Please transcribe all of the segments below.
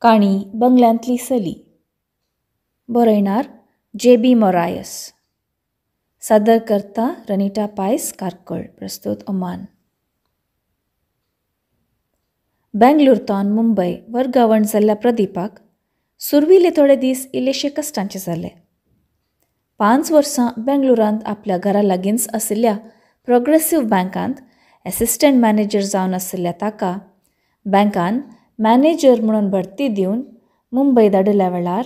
काणी बंगल्यांतली सली. बरयणार जे बी मोरायस. सादर करता रनिटा पायस कार्कळ. प्रस्तुत ओमान. बेंगलोर तावन मुंबय वर्गावण जाल्ल्या प्रदीपाक सुरविले थोडे दीस इल्लेशे कश्टांचे जाले. 5 वर्सां बेंगलोरांत आपल्या घरा लागींच आशिल्ल्या प्रोग्रेसीव बँकांत एसिस्टंट मॅनेजर जावन आशिल्ल्या ताका बँकान मॅनेजर म्हणून भरती दिवन मुंबय धाडिल्ल्या वेळार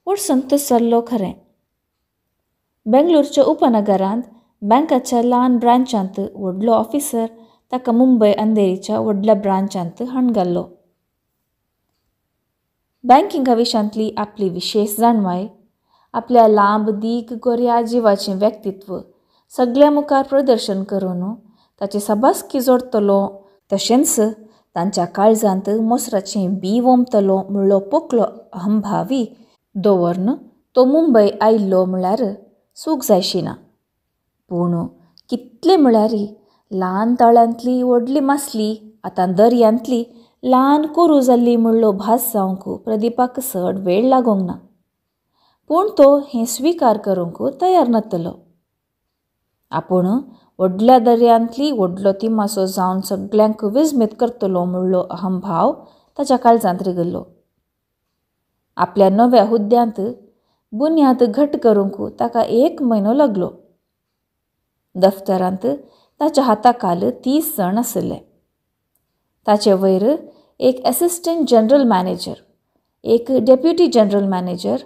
व्हड संतोश जाल्लो खरें. बेंगलोरच्या उपनगरांत बँकाच्या ल्हान ब्रांचांत व्हडलो ऑफिसर ताका मुंबय अंधेरीच्या व्हडल्या ब्रांचांत हाडून घाल्लो. बँकिंगा विशयांतली आपली विशेश जाणवाय, आपल्या लांब दीग गोऱ्या जिवाचें व्यक्तित्व सगळ्या मुखार प्रदर्शन करून ताची साबासकी जोडटलो, तशेंच तांच्या काळजांत मोसराचें बी वोमतलो म्हणलो पोकलो अहंभावी दवरून तो मुंबय आयिल्लो म्हळ्यार चूक जायशी ना. पूण कितले म्हळ्यार ल्हान तळ्यांतली व्हडली मासली आतां दर्यांतली ल्हान कोरू जाल्ली म्हणलो भास जावंक प्रदीपाक चड वेळ लागोंक ना. पूण तो हें स्विकार करूंक तयार नातलो. आपूण व्हडल्या दर्यांतली व्हडलो तिमासो जावन सगळ्यांक विस्मीत करतलो म्हणलो अहंभाव ताच्या काळजांत रिगल्लो. आपल्या नव्या हुद्द्यांत बुन्याद घट करूंक ताका 1 म्हयनो लागलो. दफ्तरांत ताच्या हाताखाल 30 जाण आशिल्ले. ताचे वयर एक एसिस्टंट जनरल मॅनेजर, एक डेप्युटी जनरल मॅनेजर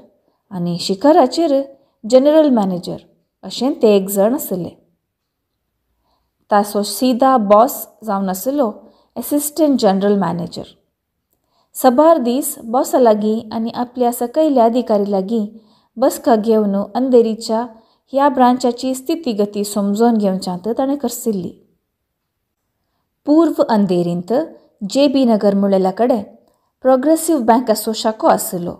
आनी शिखराचेर जनरल मॅनेजर अशें ते 1 जाण आशिल्ले. ताचो सीधा बॉस जावन आशिल्लो एसिस्टंट जनरल मॅनेजर. सबार दीस बॉसा लागीं आनी आपल्या सकयल्या अधिकारी लागीं बसका घेवन अंधेरीच्या ह्या ब्रांचाची स्थितीगती समजून घेवच्यांत ताणें खर्चिल्ली. पूर्व अंधेरींत जे बी नगर म्हणलेल्या कडेन प्रोग्रेसीव बँकाचो शाखो आशिल्लो.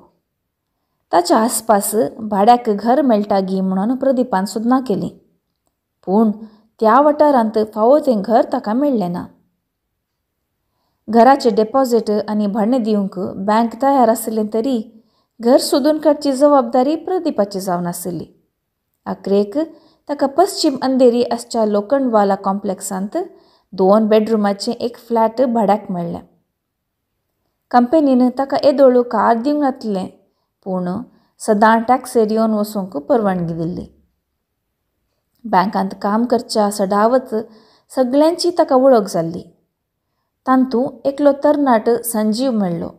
ताच्या आसपास भाड्याक घर मेळटा गी म्हणून प्रदीपान सोदना केली, पूण त्या वाठारांत फावो तें घर ताका मेळ्ळें ना. घराचें डेपॉझीट आनी भाडें दिवंक बँक तयार आशिल्लें तरी घर सोदून काडची जबाबदारी प्रदीपाची जावन आशिल्ली. आखरेक ताका पश्चिम अंधेरी आसच्या लोखंडवाला कॉम्प्लेक्सांत 2 बेडरुमाचें एक फ्लॅट भाड्याक मेळ्ळें. कंपनीन ताका येदोळ कार दिवंक नासलें, पूण सदां टॅक्सीर येवन वचूंक परवानगी दिल्ली. बँकांत काम करच्या सदावत सगळ्यांची ताका वळख जाल्ली. तातूंत एकलो तरणाट संजीव मेळ्ळो.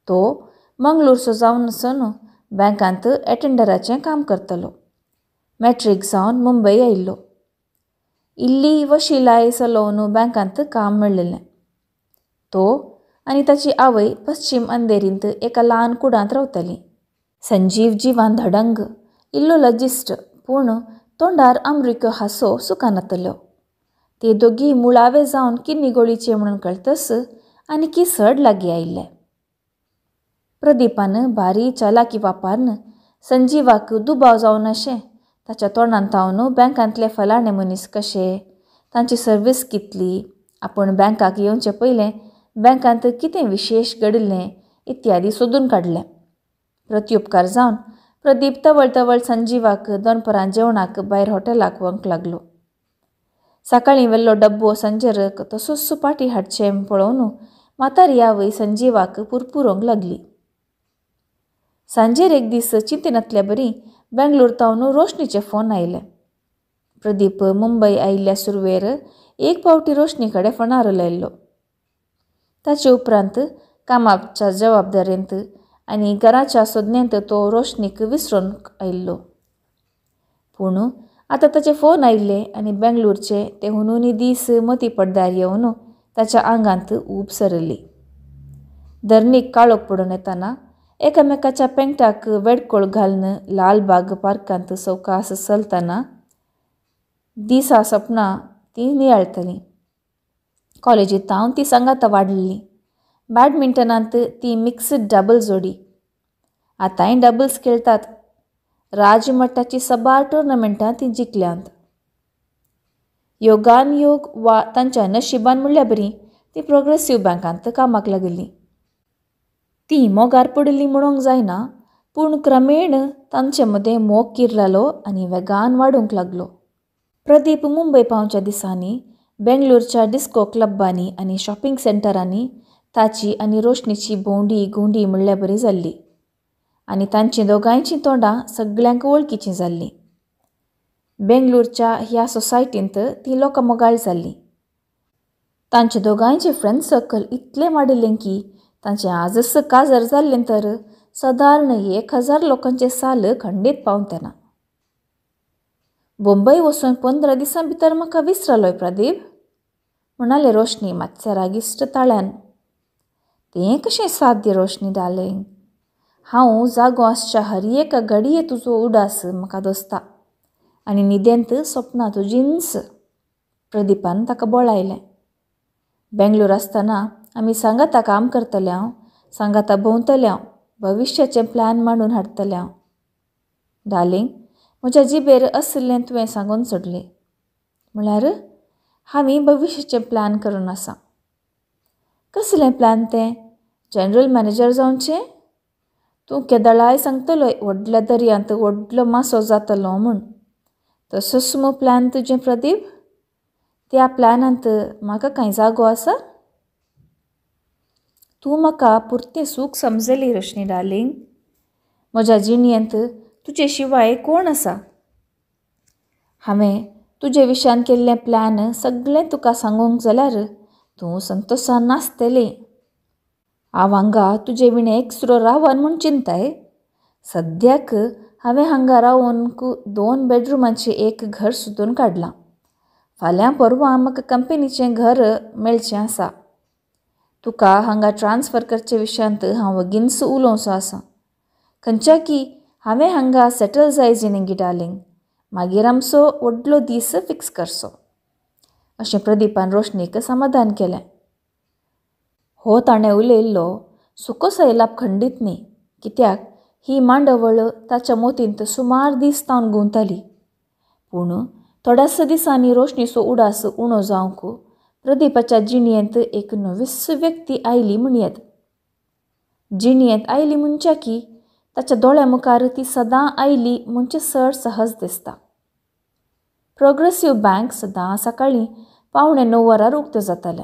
तो मंगळूरचो जावन आसून बँकांत एटेंडराचें काम करतालो. मॅट्रीक जावन मुंबय आयिल्लो. इल्ली वशिलाय चलोवन बँकांत काम मेळिल्लें. तो आनी ताची आवय पश्चिम अंधेरींत एका ल्हान कुडांत रावताली. संजीव जिवान धडंग, इल्लो लजिस्ट, पूण तोंडार अमरिक्यो हांसो सुकानातल्यो. ते दोगी मुळावे जावन किन्नी गोळीचे म्हणून कळतस आनी की चड लागीं आयिल्ले. प्रदीपान भारी चालाकी वापरून संजीवाक दुबाव जावन अशें ताच्या तोंडांत तावन बँकांतले फलाणे मनीस कशे, तांची सर्वीस कितली, आपूण बँकाक येवचे पयलें बँकांत कितें विशेश घडिल्लें इत्यादी सोदून काडलें. प्रत्युपकार जावन प्रदीप तवळ तवळ संजीवाक दनपरां जेवणाक भायर हॉटेलाक व्हरूंक लागलो. सकाळीं व्हेल्लो डब्बो सांजेर तसोच पाटी हाडचें पळोवन म्हातारी आवय संजीवाक पुरपुरोंक लागली. सांजेर एक दीस चिंतिनातल्या बरी बेंगलोर तावन रोशनीचे फोन आयले. प्रदीप मुंबय आयिल्ल्या सुरवेर 1 फावटी रोशनी कडेन फोनार उलयल्लो. ताचे उपरांत कामाच्या जबाबदारेंत आनी घराच्या सोदनेंत तो रोशनीक विसरून आयिल्लो. पूण आतां ताचे फोन आयिल्ले आनी बेंगलोरचे ते हुनूनी दीस मती पडद्यार येवन ताच्या आंगांत ऊब सरिल्ली. धरणीक काळोख पडून येताना एकामेकाच्या पेंगटाक वेडकोळ घालून लालबाग पार्कांत सवकास चलतना दिसा सपनां तीं नियाळटालीं. कॉलेजींत हांव ती सांगाता वाडलेली. बॅडमिंटनांत ती मिक्स्ड डबल जोडी. आतांय डबल्स खेळटात. राजमट्टाची सबार टुर्नामेंटां ती जिखल्यांत. योगान योग वा तांच्या नशिबान म्हणल्यार बरी ती प्रोग्रेसीव बँकांत कामाक लागिल्ली. ती मोगार पडिल्ली म्हणूंक जायना, पूण क्रमेण तांचे मदें मोग किरलालो आनी वेगान वाडूंक लागलो. प्रदीप मुंबय पावच्या दिसांनी बेंगलोरच्या डिस्को क्लबांनी आनी शॉपिंग सेंटरांनी ताची आनी रोशनीची भोंवडी गुंडी म्हणल्यार बरी जाल्ली आनी तांची दोगांयचीं तोंडां सगळ्यांक वळखीचीं जाल्लीं. बेंगलोरच्या ह्या सोसायटींत ती लोकां मोगाळ जाल्लीं. तांचे दोगांयचें फ्रेंड सर्कल इतलें वाडिल्लें की तांचें आजच काजार जाल्लें तर सादारण 1000 लोकांचे साल खंडीत पावतना. बोंबय वचून 15 दिसां भितर म्हाका विसरलोय प्रदीप, म्हणाले रोशनी मातशें रागिश्ट ताळ्यान. तें कशें साध्य रोशनी डार्लिंग, हांव जागो आसच्या हर एका घडये तुजो उडास म्हाका दोसता आनी न्हिदेंत सपनां तुजींच. प्रदीपान ताका बोळायलें. बेंगलोर आसतना आमी सांगाता काम करतले हांव, सांगाता भोंवतले हांव, भविश्याचें प्लॅन मांडून हाडटलें हांव. डार्लिंग, म्हज्या जिबेर आशिल्लें तुवें सांगून सोडलें, म्हळ्यार हांवें भविश्याचें प्लॅन करून आसा. कसलें प्लॅन तें? जनरल मॅनेजर जावचें? तूं केदळाय सांगतलोय व्हडल्या दर्यांत व्हडलो मासो जातलो म्हूण, तसोच मू प्लॅन तुजें प्रदीप? त्या प्लॅनांत म्हाका कांय जागो आसा? तूं म्हाका पुरतें सूख समजली रोशनी डार्लिंग, म्हज्या जिणेंत तुजे शिवाय कोण आसा? हांवें तुजे विशयान केल्लें प्लॅन सगळें तुका सांगूंक जाल्यार तूं संतोशान नासतलें. हांव हांगा तुजे विणें एकसुरो रावन म्हूण चिंताय. सद्याक हांवें हांगा रावून 2 बेडरुमाचें एक घर सोदून काडलां. फाल्यां परवां म्हाका कंपनीचें घर मेळचें आसा. तुका हांगा ट्रान्सफर करचे विशयांत हांव वगीच उलोवचो आसा. खंयच्या की हांवें हांगा सेटल जाय जिणें डार्लिंग, मागीर आमचो व्हडलो दीस फिक्स करचो, अशें प्रदीपान रोशनीक समाधान केलें. हो ताणें उलयल्लो सुको सैलाप खंडीत न्ही, कित्याक ही मांडवळ ताच्या मोतींत सुमार दीस तावन गुंवताली. पूण थोड्याच दिसांनी रोशनीचो उडास उणो जावंक प्रदीपाच्या जिणेंत एक नवीच व्यक्ती आयली म्हणयेत. जिणेंत आयली म्हणच्या की ताच्या दोळ्या मुखार ती सदां आयली म्हणचे चड सहज दिसता. प्रोग्रेसीव बँक सदां सकाळीं 8:45 वरार उक्तें जातालें.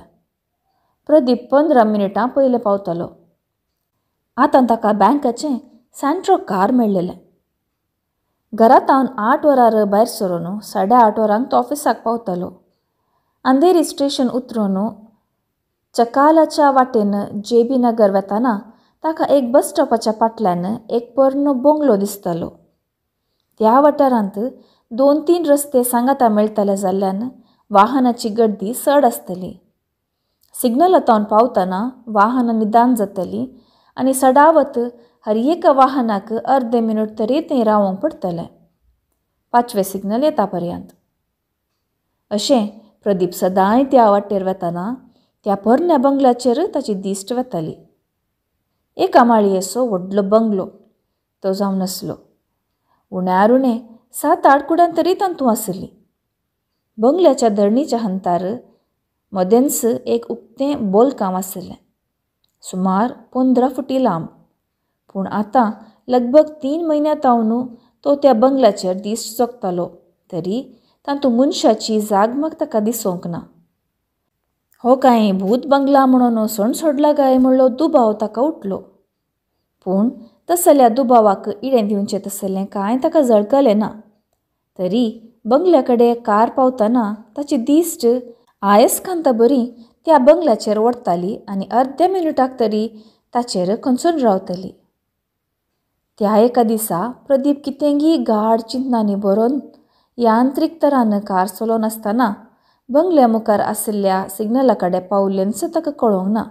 प्रदीप 15 मिनटां पयलें पावतालो. आतां ताका बँकाचें सँट्रो कार मेळ्ळेलें. घरांत हांव 8 वरार भायर सरून 8:30 वरांक तो ऑफिसाक पावतालो. अंधेरी स्टेशन उतरून चकालाच्या वाटेन जे बी नगर वतना ताका एक बस स्टॉपाच्या फाटल्यान एक पोरणो बंगलो दिसतालो. त्या वाठारांत 2-3 रस्ते सांगाता मेळटले जाल्ल्यान वाहनाची गर्दी चड आसतली. सिग्नलांत पावतना वाहनां निदान जातलीं आनी सडावत हर एका वाहनाक अर्दे मिनट तरी थंय रावोंक पडटलें, 5वें सिग्नल येता पर्यंत. अशें प्रदीप सदांय त्या वाटेर वतना त्या पोरण्या बंगल्याचेर ताची दिश्ट वताली. एका माळयेचो व्हडलो बंगलो तो जावन आसलो. उण्यार उणें 7-8 कुडां तरी तातूंत आसलीं. बंगल्याच्या धरणीच्या हंतार मदेंच एक उक्तें बोलकांव आसलें, सुमार 15 फुटी लांब. पूण आतां लगभग 3 म्हयन्यां तावन तो त्या बंगल्याचेर दीस जगतालो, तरी तातूंत मनशाची जागमग ताका दिसूंक ना. हो कांय भूत बंगला म्हणून सण सोडला काय म्हणलो दुबाव ताका उठलो. पूण तसल्या दुबावाक इडें दिवचें तसलें कांय ताका झळकलें ना. तरी बंगल्या कडेन कार पावतना ताची दिश्ट आयसकांता बरी त्या बंगल्याचेर ओडटाली आनी अर्द्या मिनटाक तरी ताचेर खंचून रावतली. त्या एका दिसा प्रदीप कितेंगी गाढ चिंतनांनी भरून यांत्रीक तरान कार चलोवन आसतना बंगल्या मुखार आशिल्ल्या सिग्नला कडेन पावल्लेंच ताका कळोंक ना.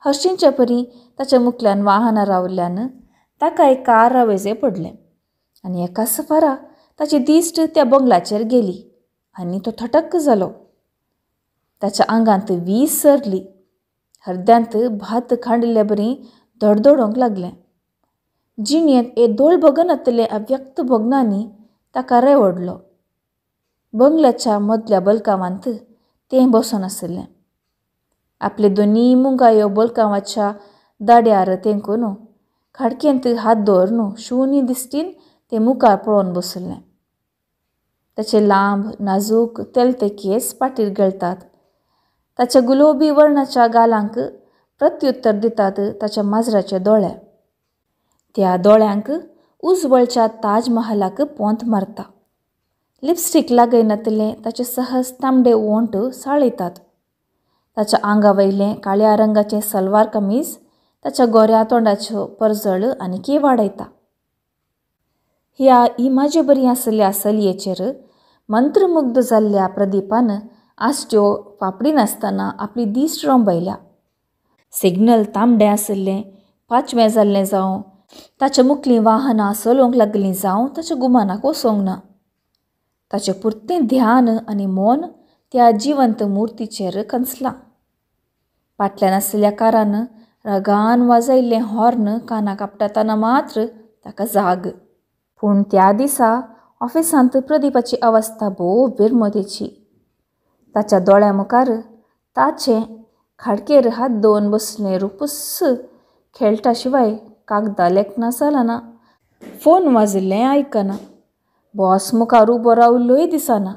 हरशींचे परी ताच्या मुखल्यान वाहनां रावल्ल्यान ताका एक कार रावयचें पडलें आनी एका सफारा ताची दिश्ट त्या बंगल्याचेर गेली आनी तो थटक्क जालो. ताच्या आंगांत वीज सरली, हरद्यांत भात खांडिल्ले बरी धडधडोंक लागलें. जिणेंत येदोळ भोगनातले अव्यक्त भोगनांनी ताका रेवडलो. बंगल्याच्या मदल्या बलकांवांत तें बसून आशिल्लें. आपले दोनी मुंगायो बलकांवाच्या दाड्यार तेंकून खाडकेंत हात दवरून शून्य दिश्टीन तें मुखार पळोवन बसलें. ताचे लांब नाजूक तेलते केंस पाटीर गळटात. ताच्या गुलोबी वर्णाच्या गालांक प्रत्युत्तर दितात ताच्या माजराचे दोळे. त्या दोळ्यांक उजवळच्या ताजमहालाक पोंत मारता. लिपस्टीक लागयनातलें ताचे सहज तांबडे ओंठ साळयतात. ताच्या आंगा वयलें काळ्या रंगाचें सलवार कमीज ताच्या गोऱ्या तोंडाच्यो परजळ आनीकय वाडयता. ह्या इमाजे बरी आसल्या चलयेचेर मंत्रमुग्ध जाल्ल्या प्रदीपान आसच्यो फापडिनासतना आपली दिश्ट रोंबयल्या. सिग्नल तांबडें आशिल्लें, पांचवें जाल्लें जावं, ताच्या मुखलीं वाहनां चलोवंक लागलीं जावं ताच्या गुमानाक वचोंक ना. ताचें पुरतें ध्यान आनी मन त्या जिवंत मुर्तीचेर खंचलां. फाटल्यान आशिल्ल्या कारान रागान वाजयल्लें हॉर्न कानाक आपटातना मात्र ताका जाग. पूण त्या दिसा ऑफिसांत प्रदीपाची अवस्था भोव विरमतेची. ताच्या दोळ्या मुखार ताचें खाडकेर हात दवरून बसलें रुपूस खेळटा शिवाय कागदां लेखना चलना, फोन वाजिल्लें आयकना, बॉस मुखार उबो रावल्लोय दिसना.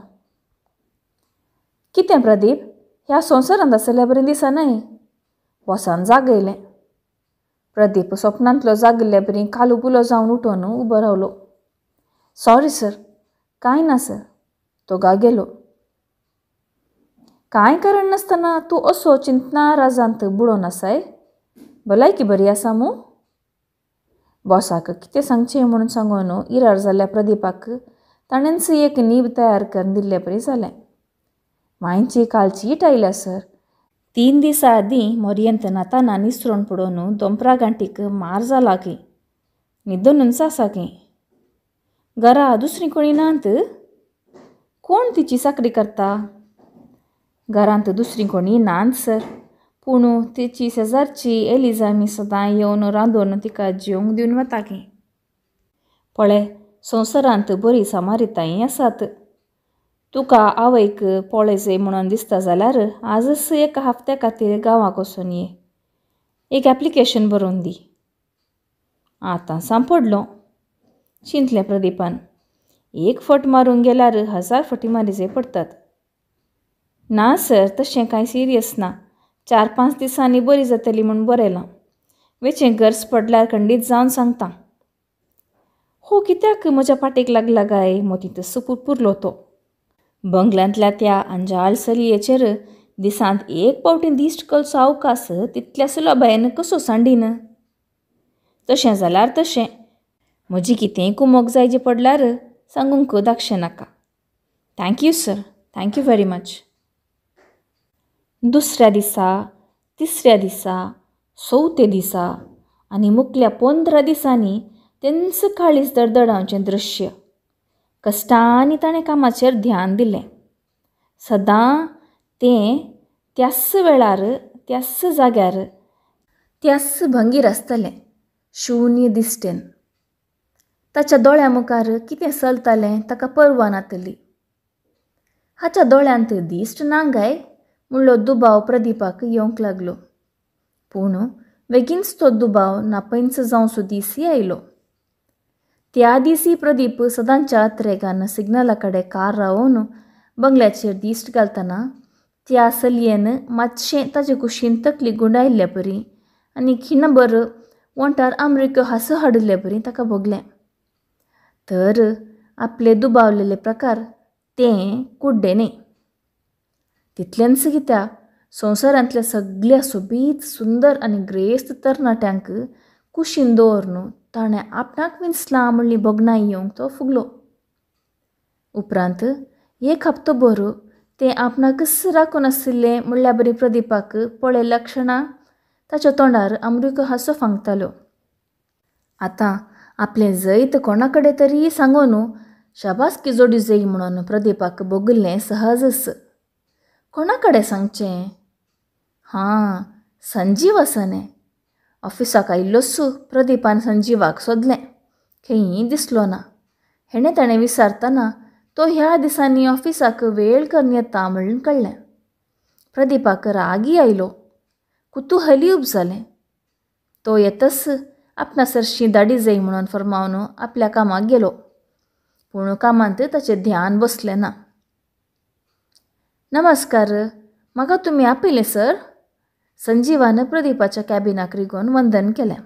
कितें प्रदीप, ह्या संवसारांत आसल्या बरें दिसनाय, बॉसान जागयलें. प्रदीप सपनांतलो जागिल्ले बरी कालुपुलो जावन उठोन उबो रावलो. सॉरी सर, कांय ना सर, तो गागेलो. कांय कारण नासतना तूं असो चिंतना राजांत बुडोवन आसाय, भलायकी बरी आसा मू? बॉसाक कितें सांगचें म्हणून सांगून इरार जाल्ल्या प्रदीपाक ताणेंच एक नीब तयार करून दिल्ले बरी जालें. मांयची कालची आयल्या सर, 3 दिसां आदीं मोरयेंत न्हाताना निसरून पडोवन दोंपरा गांठीक मार जाला खंय, न्हिदोनूच आसा खंय. घरा दुसरी कोणी नात? कोण तिची चाकरी करता? घरांत दुसरी कोणी नात सर, पूण तिची शेजारची एलिजा मी सदां येवन रांदून तिका जेवंक दिवन वता खंय. पळय, संवसारांत बरी सामारितांय आसात. तुका आवयक पळय म्हणून दिसता जाल्यार आजच एका हफ्त्या खातीर गांवाक वचून ये, एक एप्लिकेशन बरोवन दी. आतां सांपडलो, चिंतलें प्रदीपान. एक फट मारूंक गेल्यार 1000 फटी मारीजे पडटात. ना सर, तशें कांय सिरियस ना, 4-5 दिसांनी बरी जातली म्हूण बरयलां. वेचें गरज पडल्यार खंडीत जावन सांगता. हो कित्याक म्हज्या पाटीक लागला काय मोतींत सुपुरलो तो. बंगल्यांतल्या त्या अंजाळ चलयेचेर दिसांत एक पावटी दिश्ट कलचो अवकाश तितल्या सुलभायेन कसो सांडीन? तशें जाल्यार तशें, म्हजी कितेंय कुमोक जायजी पडल्यार सांगूंक दाखशें नाका. Thank you sir, thank you very much. दुसऱ्या दिसा, तिसऱ्या दिसा, चवथ्या दिसा आनी मुखल्या 15 दिसांनी तेंच काळीज दडदडावचें दृश्य. कश्टांनी ताणें कामाचेर ध्यान दिलें. सदां तें त्याच वेळार, त्याच जाग्यार, त्याच भंगीर आसतलें, शून्य दिश्टेन. ताच्या दोळ्या मुखार कितें चलतालें ताका पर्वा नातली. हाच्या दोळ्यांत दिश्ट ना गाय म्हणलो दुबाव प्रदीपाक येवंक लागलो. पूण बेगीनच तो दुबाव नापैंच जावचो दीसय आयलो. त्या दिसी प्रदीप सदांच्या त्रेगान सिग्नला कडेन कार रावोवन बंगल्याचेर दिश्ट घालतना त्या चलयेन मातशें ताजे कुशीन तकली गुंडायल्ले परी आनी खिणभर वोंठार आमरिक्यो हांसो हाडिल्ले परी ताका भोगलें. तर आपले दुबावलेले प्रकार तें कुड्डें न्ही. तितलेंच कित्याक, संवसारांतल्या सगल्या सोबीत सुंदर आनी ग्रेस्त तरणाट्यांक कुशीन दवरून ताणें आपणाक विंचलां म्हणली भोगणां येवंक तो फुगलो. उपरांत एक हप्तो भर तें आपणाकच राखून आशिल्लें म्हणल्यार बरी प्रदीपाक पळयल्ल्या क्षणा ताच्या तोंडार अमृक हांसो फांगतालो. आतां आपलें जैत कोणा कडेन तरी सांगून शाबासकी जोडी जय म्हणून प्रदीपाक भोगिल्लें सहजच. कोणा कडेन सांगचें? हां, संजीव आसा न्ही. ऑफिसाक आयिल्लोच प्रदीपान संजीवाक सोदलें, खंयी दिसलो ना. हेणें ताणें विचारतना तो ह्या दिसांनी ऑफिसाक वेळ करून येता म्हणून कळ्ळें. प्रदीपाक रागी आयलो, कुतुहली उब जालें. तो येतच आपणा सरशी दाडी जाय म्हणून फर्मावन आपल्या कामाक गेलो. पूण कामांत ताचें ध्यान बसलें ना. नमस्कार, म्हाका तुमी आपयलें सर? संजीवान प्रदीपाच्या कॅबिनाक रिगोवन वंदन केलें.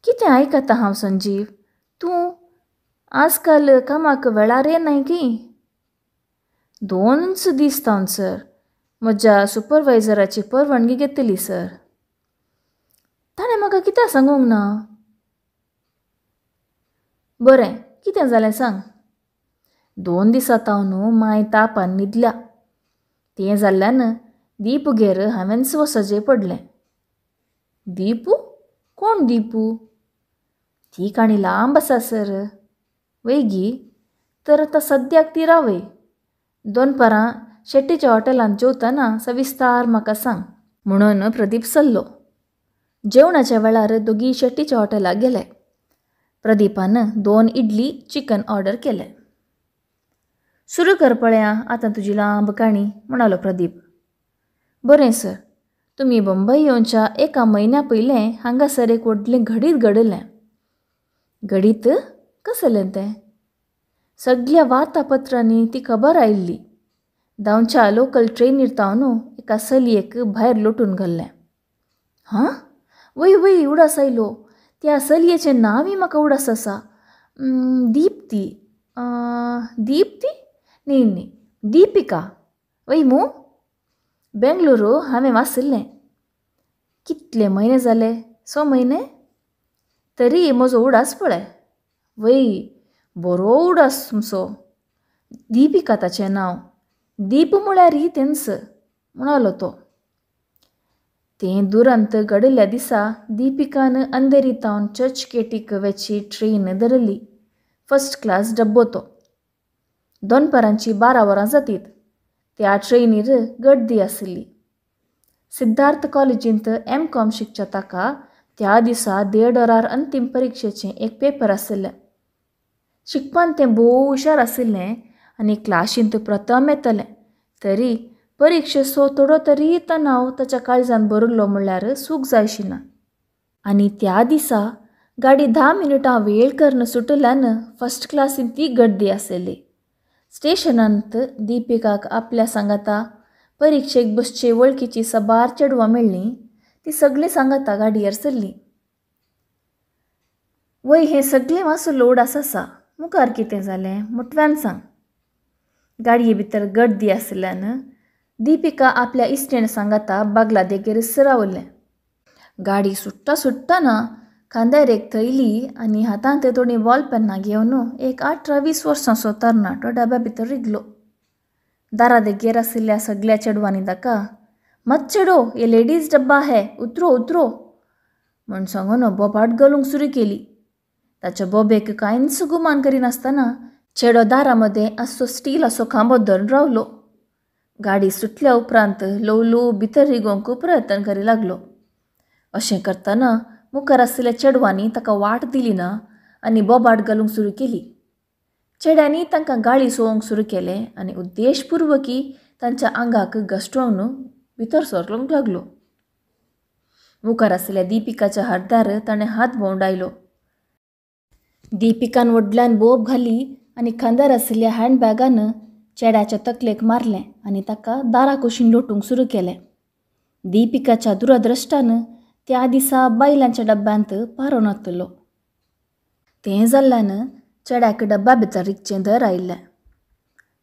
कितें आयकता हांव संजीव, तूं आजकाल कामाक वेळार येनाय की? 2 दीस तावन सर, म्हज्या सुपरवायझराची परवानगी घेतली सर. ताणें म्हाका कित्याक सांगूंक ना? बरें, कितें जालें सांग. 2 दिसां तावन मांय तापान न्हिदल्या. तें जाल्ल्यान दीपूगेर हांवेंच वचचें पडलें. दीपू? कोण दीपू? ती काणी लांब आसा सर. वयगी? तर आतां सद्याक ती रावय. दनपारां शेट्टीच्या हॉटेलांत जेवतना सविस्तार म्हाका सांग म्हणून प्रदीप सरलो. जेवणाच्या वेळार दोगी शेट्टीच्या हॉटेलाक गेले. प्रदीपान 2 इडली चिकन ऑर्डर केलें. सुरू कर पळया आतां तुजी लांब काणी, म्हणालो प्रदीप. बरें सर, तुमी बंबय येवच्या 1 म्हयन्या पयलें हांगासर एक व्हडलें घडीत घडलें. घडीत कसलें तें? सगल्या वार्तापत्रांनी ती खबर आयिल्ली. धांवच्या लोकल ट्रेनीर तावन एका चलयेक भायर लोटून घाल्लें. हां, वय वय, उडास आयलो. त्या चलयेचें नांवय म्हाका उडास आसा. दीप्ती. दीप्ती न्ही न्ही, दीपिका. वय मू? बेंगलुरू हांवें वाचिल्लें. कितले म्हयने जाले? 6 म्हयने? तरी म्हजो उडास पळय. वय, बरो उडास तुमचो. दीपिका ताचें नांव. दीप म्हळ्यार तेंच, म्हणालो तो. तें दुरंत घडिल्ल्या दिसा दीपिकान अंधेरी तावन चर्चगेटीक वेची ट्रेन धरली. फर्स्ट क्लास डब्बो तो. दनपारांची 12 वरां जातीत. त्या ट्रेनीर गर्दी आशिल्ली. सिद्धार्थ कॉलेजींत एम.कॉम शिकच्या ताका त्या दिसा 1.5 वरार अंतीम परिक्षेचें एक पेपर आशिल्लें. शिकपान तें भोव हुशार आशिल्लें आनी क्लाशींत प्रथम येतलें. तरी परिक्षेचो थोडो तरी तणाव ताच्या काळजान भरिल्लो म्हणल्यार सूख जायशी ना. आनी त्या दिसा गाडी 10 मिनटां वेळ करून सुटिल्ल्यान फर्स्ट क्लासींत ती गर्दी आशिल्ली. स्टेशनांत दीपिकाक आपल्या सांगाता परिक्षेक बसचे वळखीची सबार चेडवां मेळ्ळीं. ती सगळीं सांगाता गाडयेर सरलीं. वय, हें सगळें मातसो लोड आसा. मुखार कितें जालें मोटव्यान सांग. गाडये भितर गर्दी आशिल्ल्यान दीपिका आपल्या इश्टेण सांगाता बागला देगेर रावलें. गाडी सुट्टा सुट्टना खांद्यार एक थैली आनी हातांत थोडीं बॉल पेन्नां घेवन एक 18-20 वर्सांचो तरणाटो डब्या भितर रिगलो. दारा देगेर आशिल्ल्या सगल्या चेडवांनी ताका मत चेडो, ये लेडीज डब्बा है, उतरो उतरो म्हूण सांगून बोबाट घालूंक सुरू केली. ताच्या बोबेक कांयच गुमान करिनासतना चेडो दारा मदें आसचो स्टिलाचो खांबो धरून रावलो. गाडी सुटल्या उपरांत ल्हव ल्हव भितर रिगोवंक प्रयत्न करी लागलो. अशें करतना मुखार आशिल्ल्या चेडवांनी ताका वाट दिली ना आनी बोबाट घालूंक सुरू केली. चेड्यांनी तांकां गाळी सोवंक सुरू केलें आनी उद्देशपुर्वकी तांच्या आंगाक घसटोवन भितर सरूंक लागलो. मुखार आशिल्ल्या दीपिकाच्या हर्दार ताणें हात भोंवडायलो. दीपिकान व्हडल्यान बोब घाली आनी खांद्यार आशिल्ल्या हँडबॅगान चेड्याच्या तकलेक मारलें आनी ताका दारा कुशीन लोटूंक सुरू केलें. दीपिकाच्या दुरद्रश्टान त्या दिसा बायलांच्या डब्यांत पारो नातलो. तें जाल्ल्यान चेड्याक डब्या भितर रिगचें दर आयिल्लें.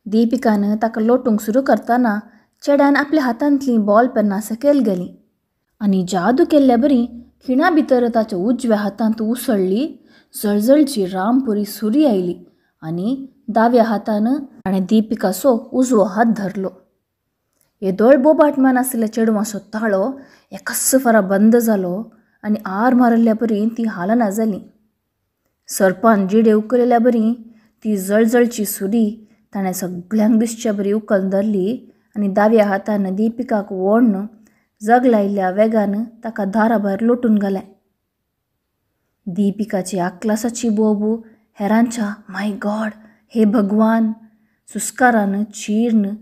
दीपिकान ताका लोटूंक सुरू करतना चेड्यान आपल्या हातांतलीं बॉल पेन्नां सकयल गेलीं आनी जादू केल्ल्या बरी खिणा भितर ताच्या उजव्या हातांत उसळ्ळी जळजळची रामपुरी सुरी आयली आनी दाव्या हातान ताणें दीपिकाचो उजवो हात धरलो. येदोळ बोबाटमान आशिल्ल्या चेडवांचो ताळो एकाच फारा बंद जालो आनी आर मारिल्ल्या बरी ती हालना जाली. सर्पान जिडे उखलिल्ल्या बरी ती जळजळची सुरी ताणें सगळ्यांक दिसच्या बरी उखल धरली आनी दाव्या हातान दीपिकाक ओडून जग लायिल्ल्या वेगान ताका दारा भायर लोटून घालें. दीपिकाची आकलासाची बोबू हेरांच्या माय गॉड, हे भगवान सुस्कारान चीर्ण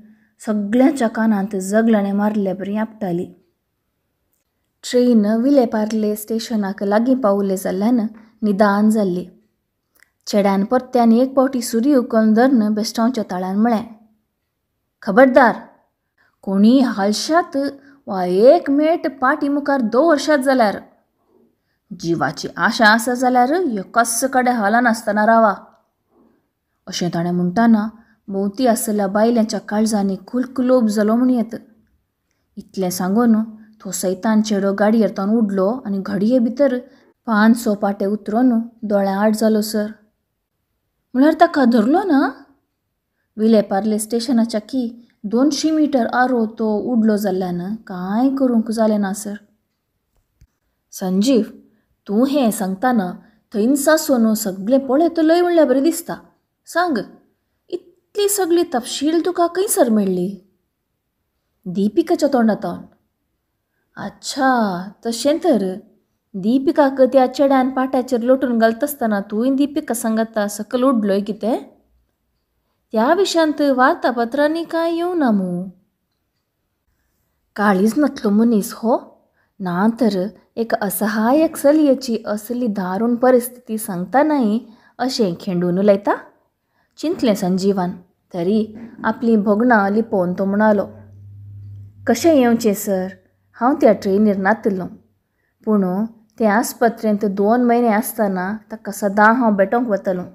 सगळ्यांच्या कानांत जगलाणें मारिल्ल्या बरी आपटाली. ट्रेन विलेपार्ले स्टेशनाक लागीं पावले जाल्ल्यान निदान जाल्ली. चेड्यान परत्यान एक पावटी सुरी उखलून धरून बेस्टांवच्या ताळ्यान म्हळें, खबरदार, कोणीय हालशात वा एक मेट पाटी मुखार दवरशात जाल्यार, जिवाची आशा आसा जाल्यार एकाच कडेन हालनासतना रावा. अशें ताणें म्हणटाना भोंवती आशिल्ल्या बायलांच्या काळजांनी खुलकुलोब जालो म्हणयेत. इतलें सांगून तो सैतान चेडो गाडयेर तावन उडलो आनी घडये भितर 5-6 पाटे उतरून दोळ्यां आड जालो सर. म्हळ्यार ताका धरलो ना? विलेपार्ले स्टेशनाच्या की 200 मीटर आरो तो उडलो जाल्ल्यान कांय करूंक जालें ना सर. संजीव, तूं हें सांगतना थंयच आसून सगळें पळयतलोय म्हणल्यार बरें दिसता. सांग, इतली सगळी तपशील तुका खंयसर मेळ्ळी? दीपिकाच्या तोंडांत. अच्छा, तशें तर. दीपिकाक त्या चेड्यान पाट्याचेर लोटून घालता आसतना तूंय दीपिका सांगता सकयल उडलोय कितें? त्या विशयांत वार्तापत्रांनी कांय येवना मूं? काळीज नातलो मनीस हो. ना तर एका असहायक चलयेची असली दारूण परिस्थिती सांगतानाय अशें खेंडून उलयता? चिंतलें संजीवान. तरी आपलीं भोगणां लिपोवन तो म्हणालो, कशें येवचें सर, हांव त्या ट्रेनीर नातिल्लो. पूण ते आस्पत्रेंत 2 म्हयने आसतना ताका सदां हांव भेटोवंक वतलों.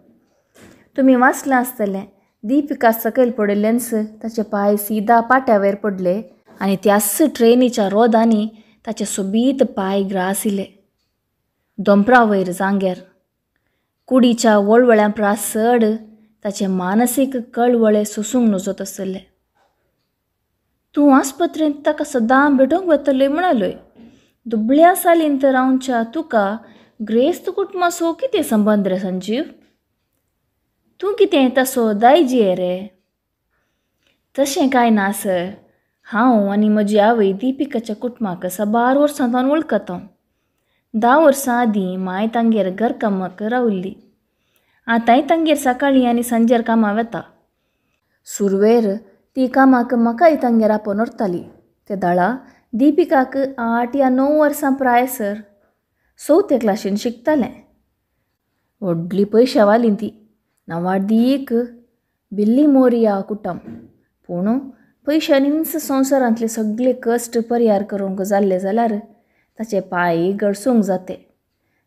तुमी वाचलां आसतलें, दीपिका सकयल पडिल्लेंच ताचे पांय सीधा पाट्या वयर पडले आनी त्याच ट्रेनीच्या रोदांनी ताचे सोबीत पांय ग्रासिले. दोंपरा वयर जांग्यार कुडीच्या वळवळ्यां प्रास चड ताचे मानसीक कळवळे सोसूंक नजत आसले. तूं आस्पत्रेंत ताका सदां भेटोवंक वतलोय म्हणालोय. दुबळ्या सालींत रावच्या तुका ग्रेस्त कुटुंबासो कितें संबंद रे संजीव? तूं कितें तसो दायजी रे? तशें कांय ना सर. हांव आनी म्हजी आवय दीपिकाच्या कुटुंबाक साबार वर्सां सावन वळखता. 10 वर्सां आदीं मांय तांगेर घरकामाक रावल्ली. आतांय तांगेर सकाळीं आनी सांजेर कामां वता. सुरवेर ती कामाक म्हाकाय तांगेर आपोवन व्हरताली. ते दाळा दीपिकाक 8 या 9 वर्सां प्राय सर. 4थे क्लासीन शिकतालें. व्हडली पयशावाली ती, नांवाडदीक बिल्ली मोरिया कुटम. पूण पयशांनीच संवसारांतले सगळे कश्ट परिहार करूंक जाल्ले जाल्यार ताचे पांय गळसूंक जाते.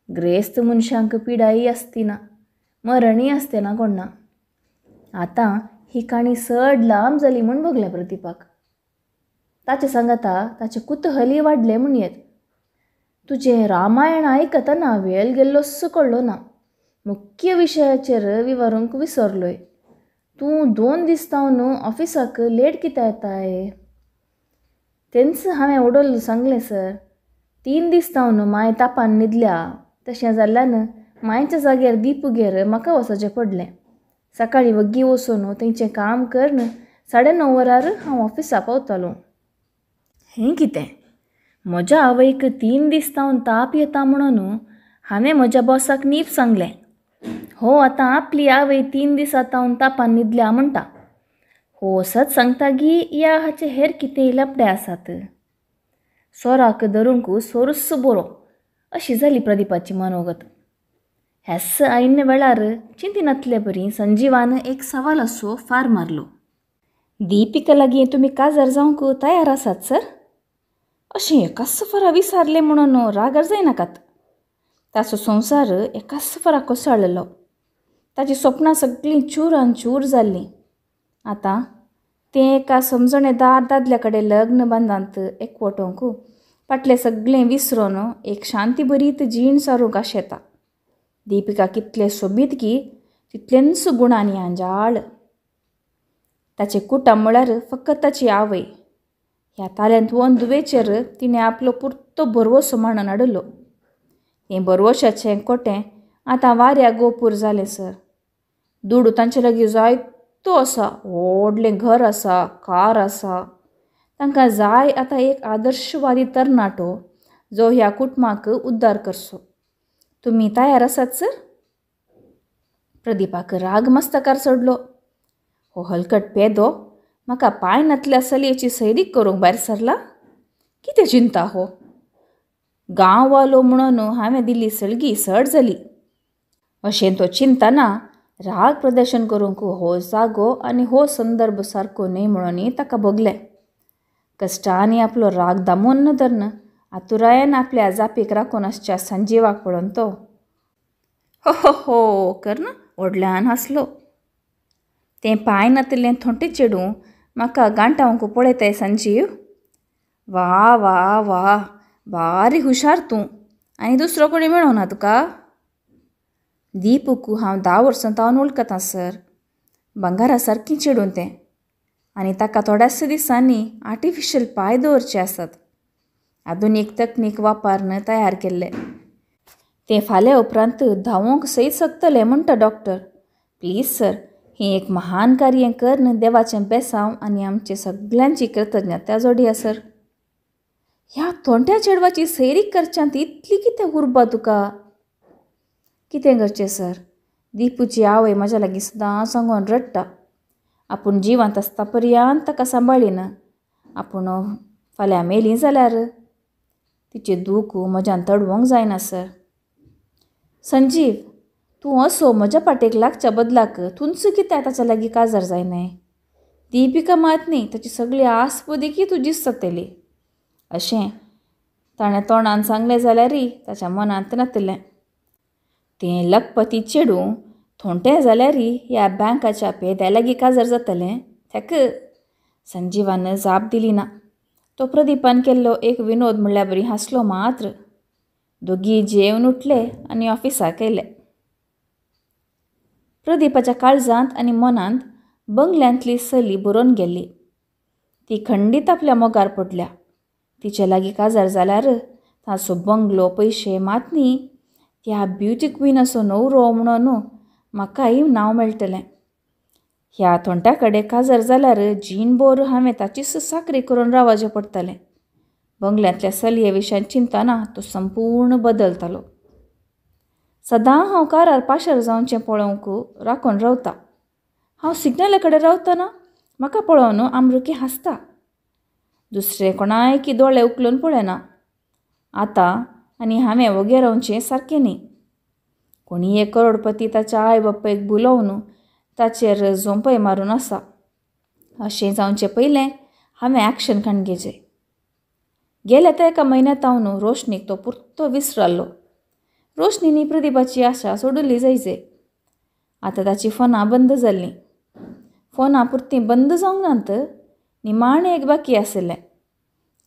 ग्रेस्त मनशांक पिडाय आसती ना, मरणय आसते ना कोण्णा. आतां ही काणी चड लांब जाली म्हूण भोगलें प्रदीपाक. ताचे सांगाता ताचें कुतहलय वाडलें म्हणयेत. तुजें रामायण आयकतना वेळ गेल्लोसो कळ्ळो ना. मुख्य विशयाचेर विवरूंक विसरलोय. तूं 2 दीस तावन ऑफिसाक लेट कित्याक येताय? तेंच हांवें उडोल सांगलें सर. 3 दीस तावन मांय तापान न्हिदल्या. तशें जाल्ल्यान मांयच्या जाग्यार दीपुगेर म्हाका वचचें पडलें. सकाळीं वग्गी वचून थंयचें काम करून 9:30 वरार हांव ऑफिसा पावतालों. हें कितें, म्हज्या आवयक 3 दीस तावन ताप येता म्हणून हांवें म्हज्या बॉसाक नीब सांगलें. हो आतां आपली आवय 3 दिसां तावन तापान न्हिदल्या म्हणटा. हो सत सांगता गी या हाचे हेर कितेंय लपडे आसात? सोराक धरूंक सोरूच बरो अशी जाली प्रदीपाची मनोगत. ह्याच ऐन वेळार चिंतिनातले परी संजीवान एक सवालाचो फार मारलो. दीपिका लागीं तुमी काजार जावंक तयार आसात सर? अशें एकाच फारा विसारलें म्हणून रागार जायनाकात. ताचो संवसार एकाच फारा कोसळ्ळो. ताची सपनां सगळीं चूरान चूर जाल्लीं. आतां तें एका समजणेदार दादल्या कडेन लग्न बंधांत एकवटोवंक फाटलें सगळें विसरून एक शांतीभरीत जीण सारूंक आशेता. दीपिका कितलें सोबीत की तितलेंच गुणांनी आंजाळ. ताचें कुटुंब म्हळ्यार फकत ताची आवय. ह्या ताल्यांत धुवेचेर तिणें आपलो पुरतो भरवंसो मांडून हाडिल्लो. हें भरवंशाचें कोटें आतां वाऱ्या गोपूर जालें सर. दुडू तांचे लागीं जायतो आसा, व्हडलें घर आसा, कार आसा. तांकां जाय आतां एक आदर्शवादी तरणाटो जो ह्या कुटुंबाक उद्धार करचो. तुमी तयार आसात सर? प्रदीपाक राग मस्तकार चडलो. हो हलकट पेदो म्हाका पांय नातल्या चलयेची सैरीक करूंक भायर सरला? कितें चिंता हो? गांववालो म्हणून हांवें दिल्ली सळगी सड जाली. अशें तो चिंतना राग प्रदर्शन करूंक हो जागो आनी हो संदर्भ सारको न्हय म्हणून ताका भोगलें. कश्टांनी आपलो राग दामून धरून आतुरायेन आपल्या जापीक राखून आसच्या संजीवाक पळोवन तो हो हो हो करून व्हडल्यान हांसलो. तें पांय नातिल्लें थोंटें चेडूं म्हाका गांठावंक पळयताय संजीव. वा वा वा, बारी हुशार तूं. आनी दुसरो कोणी मेळोना तुका? दीपूक हांव 10 वर्सां तावन वळखतां सर. भांगरा सारकें चेडूं तें आनी ताका थोड्याच दिसांनी आर्टिफिशियल पांय दवरचे आसात. आधुनीक तकनीक वापरून तयार केल्ले. तें फाल्यां उपरांत धांवूंक सयत शकतलें म्हणटा डॉक्टर. प्लीज सर, हें एक महान कार्य करून देवाचें बेसांव आनी आमचे सगल्यांची कृतज्ञता जोडया सर. ह्या थोंट्या चेडवाची सैरीक करच्यांत इतली कितें उर्बा तुका? कितें करचें सर, दीपूची आवय म्हज्या लागीं सदां सांगून रडटा. आपूण जिवांत आसता पर्यंत ताका सांबाळिना. आपूण फाल्यां मेली जाल्यार तिचें दूख म्हज्यान तडवंक जायना सर. संजीव, तूं असो म्हज्या पाटेक लागच्या बदलाक तुंच कित्याक ताच्या लागीं काजार जायनाय? दीपिका मात न्ही, ताची सगळी आस्पदीकी तुजीच जातली. अशें ताणें तोंडान सांगलें जाल्यारय ताच्या मनांत नातिल्लें. तें लखपती चेडूं थोंटें जाल्यारय ह्या बँकाच्या पेद्या लागीं काजार जातलें थेक. संजीवान जाप दिली ना. तो प्रदीपान केल्लो एक विनोद म्हणल्यार बरी हांसलो मात्र. दोगी जेवन उठले आनी ऑफिसाक येयले. प्रदीपाच्या काळजांत आनी मनांत बंगल्यांतली चली बरोवन गेल्ली. ती खंडीत आपल्या मोगार पडल्या. तिचे लागीं काजार जाल्यार ताचो बंगलो पयशे मात न्ही, त्या ब्युटी क्विनाचो न्हवरो म्हणून म्हाकाय नांव मेळटलें. ह्या थोंट्या कडेन काजार जाल्यार जीणभर हांवें ताचीच चाकरी करून रावचें पडटलें. बंगल्यांतल्या चलये विशयान चिंतना तो संपूर्ण बदलतालो. सदां हांव कारार पाशार जावचें पळोवंक राखून रावता. हांव सिग्नला कडेन रावतना म्हाका पळोवन आमरुकी हांसता. दुसरे कोणायकी दोळे उखलून पळयना. आतां आनी हांवें वोगे रावचें सारकें न्ही. कोणी एक करोडपती ताच्या आवय बापायक भुलोवन ताचेर झोंपय मारून आसा. अशें जावचें पयलें हांवें एक्शन काडून घेवचें. गेल्या त्या एका म्हयन्या तावन रोशनीक तो पुरतो विसरालो. रोशनीनी प्रदीपाची आशा सोडली जायचे. आतां ताची फोनां बंद जाल्लीं. फोनां पुरतीं बंद जावंक नात, निमाणें एक बाकी आशिल्लें.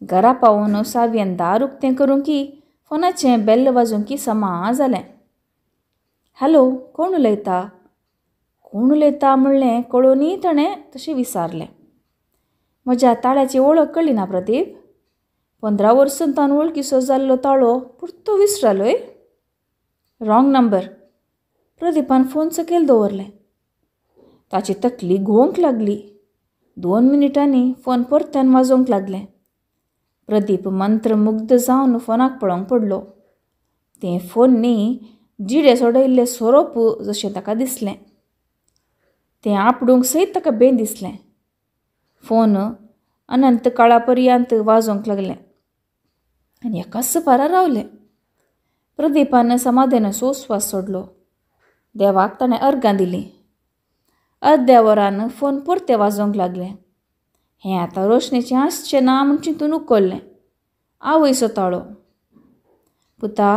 घरा पावून सावयेन दार उक्तें करूंक की फोनाचें बेल्ल वाजूंक की समा जालें. हॅलो, कोण उलयता? कोण उलयता म्हणलें कळोनूय ताणें तशें विचारलें. म्हज्या ताळ्याची वळख कळ्ळी ना प्रदीप? 15 वर्सां तावन वळखीचो जाल्लो ताळो पुरतो विसरालोय. Wrong number. प्रदीपान फोन सकयल दवरलें. ताची तकली घुंवंक लागली. 2 मिनटांनी फोन परत्यान वाजोवंक लागलें. प्रदीप मंत्रमुग्ध जावन फोनाक पळोवंक पडलो. तें फोन न्ही, जिडे सोडयल्ले सोरोप जशें ताका दिसलें. तें आपडूंक सयत ताका बेन दिसलें. फोन अनंत काळा पर्यंत वाजोवंक लागलें आनी एकाच फारा रावलें. प्रदीपान समाधानाचो स्वास सोडलो. देवाक ताणें अर्गां दिलीं. अर्द्या वरान फोन परतें वाजोवंक लागलें. हें आतां रोशनीचें आसचें ना म्हूण चिंतून उखल्लें. आवयचो ताळो. पुता,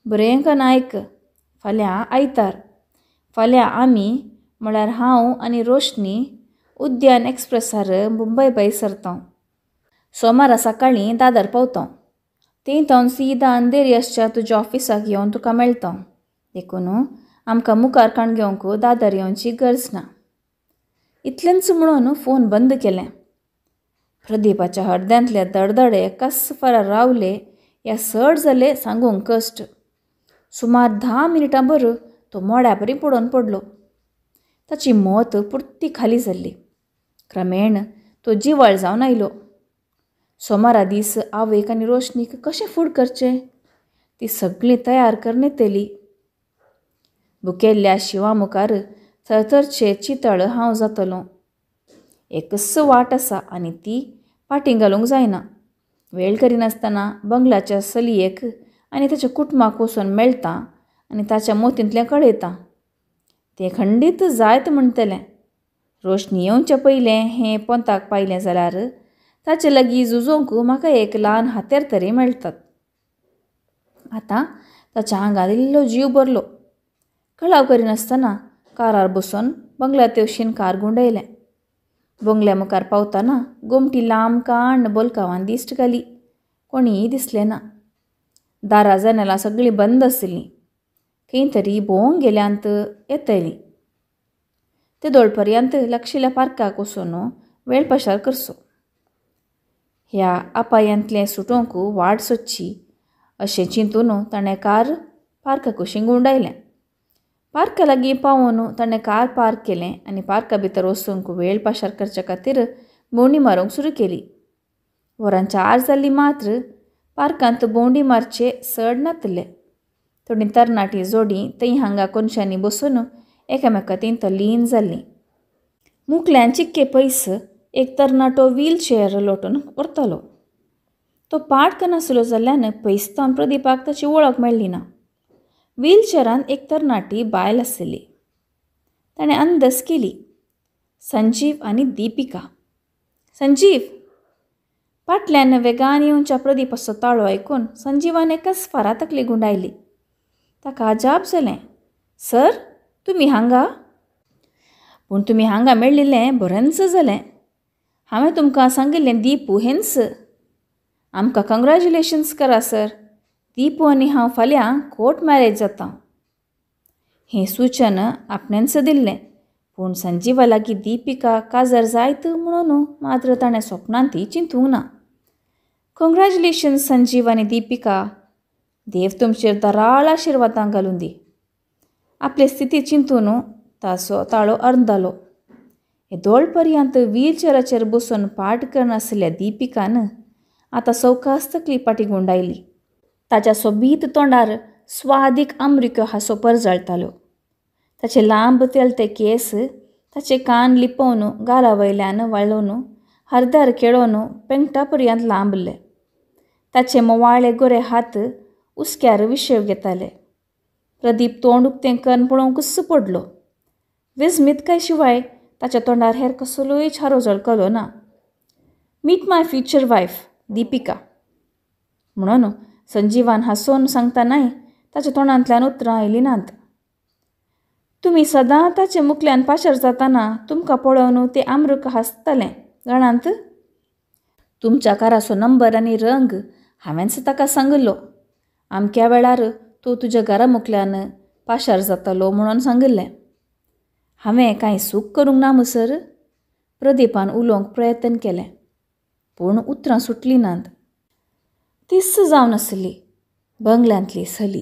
बरें कन्न आयक. फाल्यां आयतार. फाल्यां आमी म्हळ्यार हांव आनी रोशनी उद्यान एक्सप्रेसार मुंबय भायर सरता. सोमारा सकाळीं दादर पावता. थंय तावन सीदा अंधेरी आसच्या तुज्या ऑफिसाक येवन तुका मेळटा. देखून आमकां मुखार काण घेवंक दादर येवची गरज ना. इतलेंच म्हणून फोन बंद केलें. प्रदीपाच्या हृदयांतले दडदडे एकाच फारा रावले या सड जाले सांगूंक कश्ट. सुमार 10 मिनटां भर तो मोड्या बरी पडोवन पडलो. ताची मत पुरती खाली जाल्ली. क्रमेण तो जिवाळ जावन आयलो. सोमारा दीस आवयक आनी रोशनीक कशें फूड करचें ती सगळीं तयार करून येतली. भुकेल्ल्या शिंवा मुखार थरथरचें चितळ हांव जातलो. एकच वाट आसा आनी ती फाटीं घालूंक जायना. वेळ करिनासतना बंगल्याच्या चलयेक आनी ताच्या कुटुंबाक वचून मेळटा आनी ताच्या मोतींतलें कळयता. तें खंडीत जायत म्हणटलें. रोशनी येवचे पयलें हें पोंताक पायलें जाल्यार ताचे लागीं झुजोवंक म्हाका एक ल्हान हातेर तरी मेळटात. आतां ताच्या आंगार इल्लो जीव भरलो. कळाव करिनासतना कारार बसून बंगल्या तेवशीन कार गुंडयलें. बंगल्या मुखार पावतना गोमटी लांब कांड बोलकावान दिश्ट घाली. कोणीय दिसलें ना. दारां जनेलां सगळीं बंद आशिल्लीं. खंय तरी भोंवंक गेल्यांत येतलीं. ते दोळपर्यंत लागशिल्ल्या पार्काक वचून वेळ पाशार करचो. ह्या अपायांतलें सुटोवंक वाट सोदची अशें चिंतून ताणें कार पार्का कुशीन गुंडायलें. पार्का लागीं पावून ताणें कार पार्क केलें आनी पार्का भितर वचूंक वेळ पाशार करच्या खातीर भोंवडी मारूंक सुरू केली. वरां 4 जाल्लीं मात्र पार्कांत भोंवडी मारचे चड नातले. थोडीं तरणाटी जोडी थंय हांगा कोनशांनी बसून एकामेका थंय लीन जाल्लीं. मुकल्यान चिक्के पयस एक तरणाटो व्हीलचेअर लोटून व्हरतालो. तो पाट करनासलो जाल्ल्यान पयस तावन प्रदीपाक ताची वळख मेळ्ळी ना. व्हीलचेअरान एक तरणाटी बायल आशिल्ली. ताणें अंदाज केली, संजीव आनी दीपिका. संजीव! फाटल्यान वेगान येवच्या प्रदीपाचो ताळो आयकून संजीवान एकच फारा तकली गुंडायली. ताका अजाप जालें. सर, तुमी हांगा? पूण तुमी हांगा मेळिल्लें बरेंच जालें. हांवें तुमकां सांगिल्लें दीपू हेंच. आमकां कंग्रेच्युलेशन्स करा सर. दीपू आनी हांव फाल्यां कोर्ट मॅरेज जाता. हें सूचन आपणेंच दिल्लें, पूण संजीवा लागीं दीपिका काजार जायत म्हणून मात्र ताणें सपनांत ती चिंतूंक ना. कंग्रेच्युलेशन्स संजीव आनी दीपिका. देव तुमचेर दराळ आशिर्वादां घालून दी. आपले स्थिती चिंतून ताचो ताळो अर्दालो. येदोळ पर्यंत व्हीलचेराचेर बसून पाठ करनासल्या दीपिकान आतां सवकास तकली फाटी गुंडायली. ताच्या सोबीत तोंडार स्वादीक अमरिक्यो हांसो परजळटालो. ताचे लांब तेलते केस ताचे कान लिपोवन गाला वयल्यान वाळोवन हरदार खेळोवन पेंगटा पर्यंत लांबले. ताचे मोवाळे गोरे हात उसक्यार विशेव घेताले. प्रदीप तोंड उक्तें करून पळोवंकच पडलो. विस्मीत शिवाय ताच्या तोंडार हेर कसलोय छारो झळकलो ना. Meet my future wife Deepika म्हणून संजीवान हांसोवन सांगतनाय ताच्या तोंडांतल्यान उतरां आयलीं नात. तुमी सदां ताचे मुखल्यान पाशार जाताना तुमकां पळोवन तें आमरूक हांसतलें जाणांत. तुमच्या काराचो नंबर आनी रंग हांवेंच ताका सांगिल्लो. आमक्या वेळार तूं तुज्या घरा मुखल्यान पाशार जातालो म्हणून सांगिल्लें. हांवें कांय सूख करूंक ना मुसर? प्रदीपान उलोवंक प्रयत्न केलें, पूण उतरां सुटलीं नात. तिस्स जावन आसली बंगल्यांतली सली.